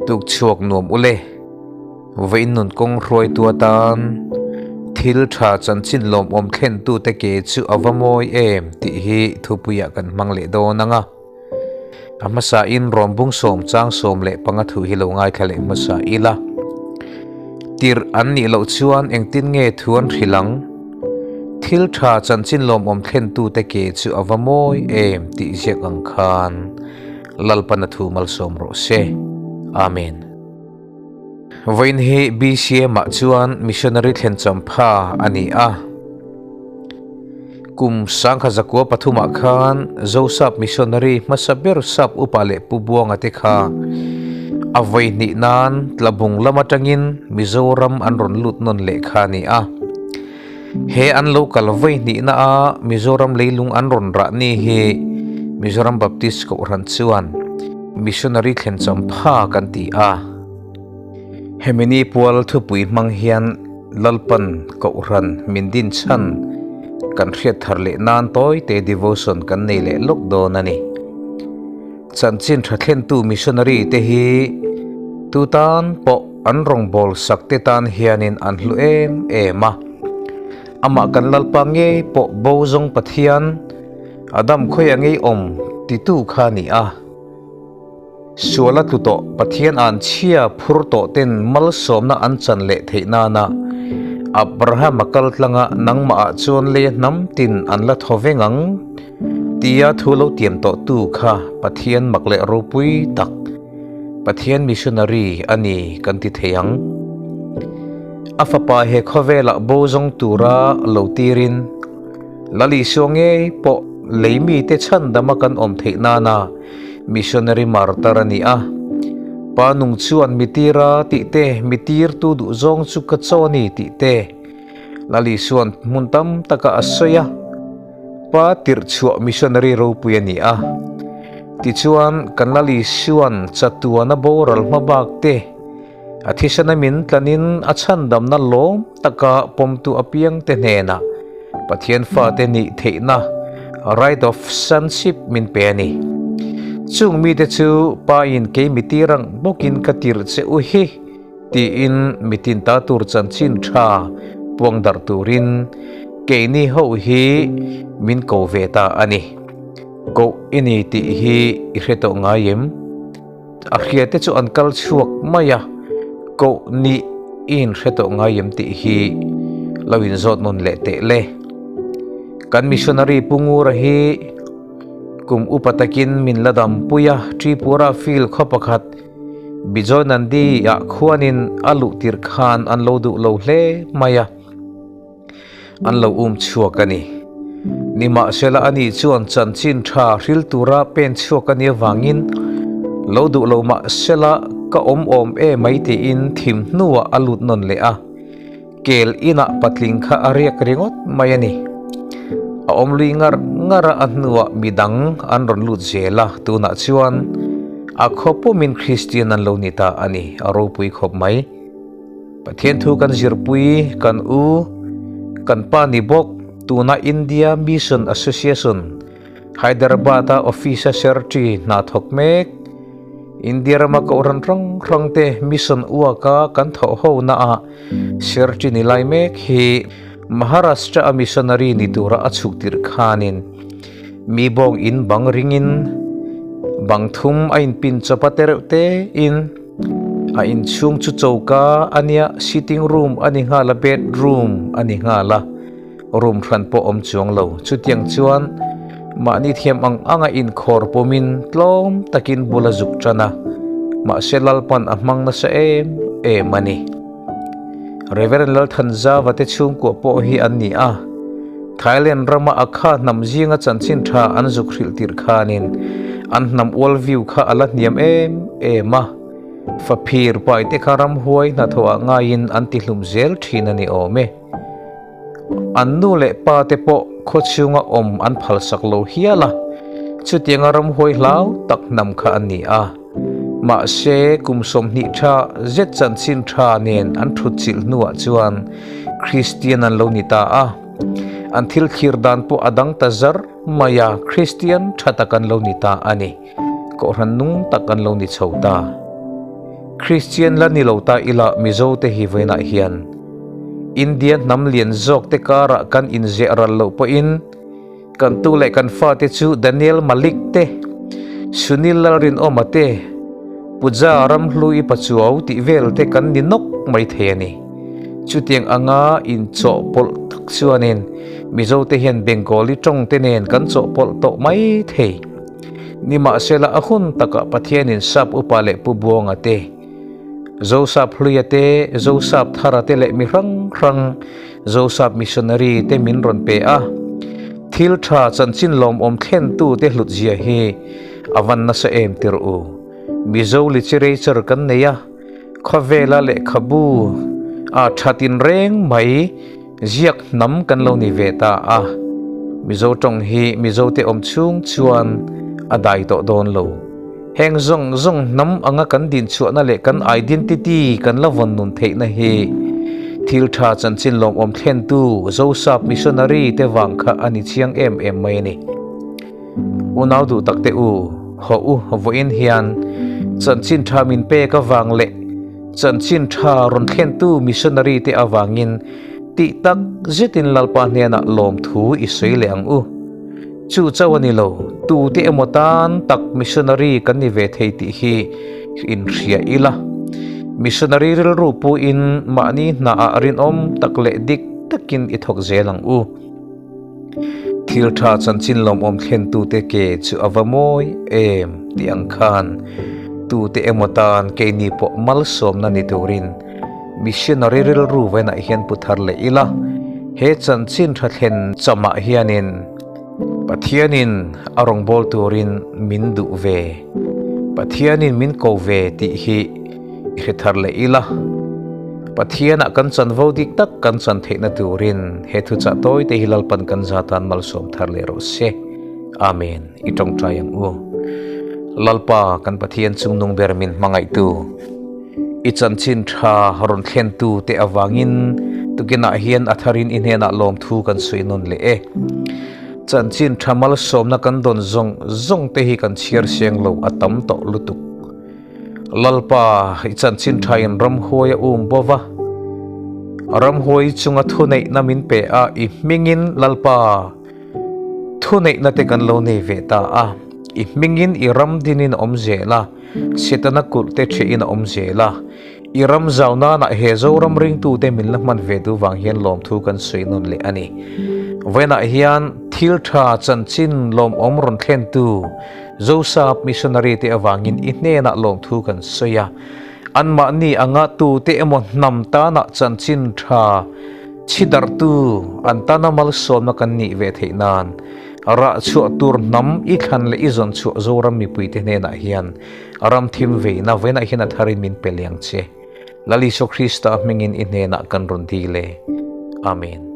Tuk chhuak nuam ule. Vawiin nun kawng hruaitu atan thil tha chanchin lawmawm thlentute ke chu a va mawi em tih hi thupuiah kan hmang leh dawn ang a. A hmasain rawnbung sawm chang 15 thu hi lo ngaithla leh hmasa ila. Tirh an nih loh chuan engtin nge thu an hrilh ang? Thil tha chanchin lawmawm thlentute ke chu a va mawi em tih ziak ang khan Lalpana thu malsawm rawh se. Amen. Vawiin hi BCM ah chuan Missionary thlen champha a ni a. Kum 1903 ah khan Zosap Missionary hmasa ber Sap Upa leh Pu Buanga te kha a vawi hnih nan Tlabung lam atangin Mizoram an rawn lut nawn leh kha a ni a. He an lo kal vawi hnihna a Mizoram leilung an rawn rah ni hi Mizoram Baptist Kohhran chuan Missionary thlen champha kan ti a. Hemi ni pual thupui hmang hian Lalpan Kohhran min din chhan kan hriat thar leh nan tawi te devotion kan nei leh lawk dawn a ni. Chanchin tha thlentu missionary te hi tu tan pawh an rawngbâwl sak te tan hianin an hlu em em a. Amah kan Lalpa ngei pawh bo zawng Pathian a dam khawiah ngei awm titu kha a ni a. Suala tlu tawh Pathian an chhia phur tawh ten malsawmna an chan leh theih nana Abraham a kal tlanga nangmahah chuan lei a hnam tin an la thaw veng ang. Tia thu lo tiam tawh tu kha Pathian mak leh ropui tak, Pathian missionary a ni kan ti thei ang. A fapa he khawvelah bo zawng tura lo tirin Lal Isua ngei pawh lei mite chhandama kan awm theih nana missionary martar a ni a. Pa nung chuan mitira tih te, mitirtu duh zawng chu ka chaw ni tih te Lal Isua'n hmun tam taka a sawi a, Pa tirh chhuah missionary ropui a ni a. Tichuan, kan Lal Isua'n chatuana boral hma bak te, a thisana min tlanin a chhandamna lawm taka pawmtu apiangte hnenah Pathian fate nih theihna, right of sonship, min pe a ni. Chung mite chu Pain kei mitir ang bawkin ka tirh che u hi. Tiin mitin ta tur chanchin tha puang darh turin keini ho hi min ko ve ta a ni. Koh i ni tih hi i hre tawh ngai em? A hria te chu an kal chhuak mai a, koh nih i inhre tawh ngai em tih hi lo inzawt nawn leh teh le. Kan missionary Pu Ngura hi kum upa takin min la dampui a, Tripura field khaw pakhat, Bijoy Nandi ah khuanin a luh tir khan an lo duh lo hle mai a, an lo um chhuak a ni. Nimahsela ani chuan chanchin tha hril tura pen chhuak a nih avangin lo duh lo mahsela ka awm awm e mai tiin thim hnuah a lut nawn leh a, kel inah patling kha a riak ringawt mai a ni. A awm lui ngar ngar a, a hnuah midang an rawn lut zel a, tunah chuan a khaw pumin Kristian an lo ni ta a ni, a ropui khawp mai. Pathian thu kan zirpui, kan u, kan pa ni bawk, tuna India Mission Association, Hyderabad-a office-a secretary hna thawk mek, India rama kohhran hrang hrang te mission uaka kan thawh ho naah secretary ni lai mek hi Maharashtra-a missionary ni tura a chhuk tirh khanin mi bawng in bang ringin bang thum a inpin chawp a tereuh tein a inchhung chu choka a nia, sitting room a ni nghal a, bedroom a ni nghal a. Room hran pawh awm chuang lo. Chutiang chuan mahni thiam ang anga inkhawr pawmin tlawm takin bul a zuk tan a, mahse Lalpan a hmang nasa em em a ni. Reverend Lalthanzava te chhungkua pawh hi an ni a, Thailand rama a kha hnam zinga chanchin tha an zuk hrilh tirh khanin an hnam ual view kha a la hniam em em a, faphir paite kha ramhuai hnathawhah ngaiin an tihlum zel thin a ni awm e. An nu leh pa te pawh khaw chhunga awm an phalsak lo hial a, chutianga ramhuai hlau tak hnam kha an ni a. Mahse, kum 20 tha zet chanchin tha nen an thut chilh hnuah chuan Kristian an lo ni ta a. An thil thlir dan pawh a dang ta zar mai a, Kristian tha tak an lo ni ta a ni. Kohhran nung tak an lo ni chho ta. Kristian la ni lo ta ila Mizo te hi vawiinah hian India hnam lian zawk te karah kan inziah ral loh pawhin kan tu leh kan fate chu Daniel Malik te, Sunil Lalrinawma te, Puja Ramhlui Pachuau tih vel te kan ni nawk mai thei a ni. Chutiang anga inchawhpawlh tak chuanin Mizo te hian Bengali tawng te nen kan chawhpawlh tawh mai thei. Nimahsela a hun takah Pathianin Sap Upa leh Pu Buanga te, Zosap Hluia te, Zosap Thara te leh mi hrang hrang Zosap Missionary te min rawn pe a. Thil tha chanchin lawmawm thlentu te hlutzia hi a van nasa em tirh u. Mizo literature kan nei a, khawvela lehkhabu a tha tinreng mai ziak hnam kan lo ni ve ta a. Mizo tawng hi Mizote awm chhung chuan a dai tawh dawn lo. Heng zawng zawng hnam anga kan dinchhuahna leh kan identity kan la vawn nun theihna hi thil tha chanchin lawmawm thlentu Zosap missionary te vang kha a ni chiang em em mai a ni. Unau duh tak te u, haw u vawiin hian chanchin tha min pek avang leh chanchin tha rawn thlentu missionary te avangin tih tak zetin Lalpa hnenah lawmthu i sawi leh ang u. Chu chauh a ni lo, tute emaw tan tak missionary kan ni ve thei tih hi inhria ila. Missionary rilru puin mahni hnaah rinawm tak leh dik takin i thawk zel ang u. Thil tha chanchin lawmawm thlentute ke chu a va mawi em tih ang khan tute emaw tan keini pawh malsawmna ni turin missionary rilru vainah hian pu thar leh ila. He chanchin tha thlen chamah hianin Pathianin a rawngbâwl turin min duh ve, Pathianin min ko ve tih hi i hre thar leh ila. Pathianah kan chanvo dik tak kan chan theihna turin he thuchah tawi te hi Lalpan kan za tan malsawm thar leh rawh se. Amen. I tawngtai ang u. Lalpa kan Pathian chungnung ber min hmangaihtu, i chanchin tha rawn thlentu te avangin tukinah hian a tharin i hnenah lawmthu kan sawi nawn leh e. Chanchin tha malsawmna kan dawn zawng zawng te hi kan chhiar seng lo a tam tawh lutuk. Lalpa, i chanchin thain ramhuai a um bo va, ramhuai chunga thuneihna min pe a, i hmingin Lalpa, thuneihna te kan lo nei ve ta a, i hmingin i ram dinin a awm zel a, Setana kulh te thiahin a awm zel a, i ram zau nanah he Zoram ringtute min la hman ve duh vang hian lawmthu kan sawi nawn leh a ni. Vawiinah hian thil tha chanchin lawmawm rawn thlentu Zosap missionary te avangin i hnenah lawmthu kan sawi a, anmahni anga tute emaw hnam tana chanchin tha chhidarhtu an tana malsawmna kan nih ve theih nan rah chhuah tur hnam i thlan leh i zawn chhuah Zoram mipuite hnenah hian ram thim veina vawiinah hian a tharin min pe liang che. Lal Isua Krista hmingin i hnenah kan rawn dil e. Amen.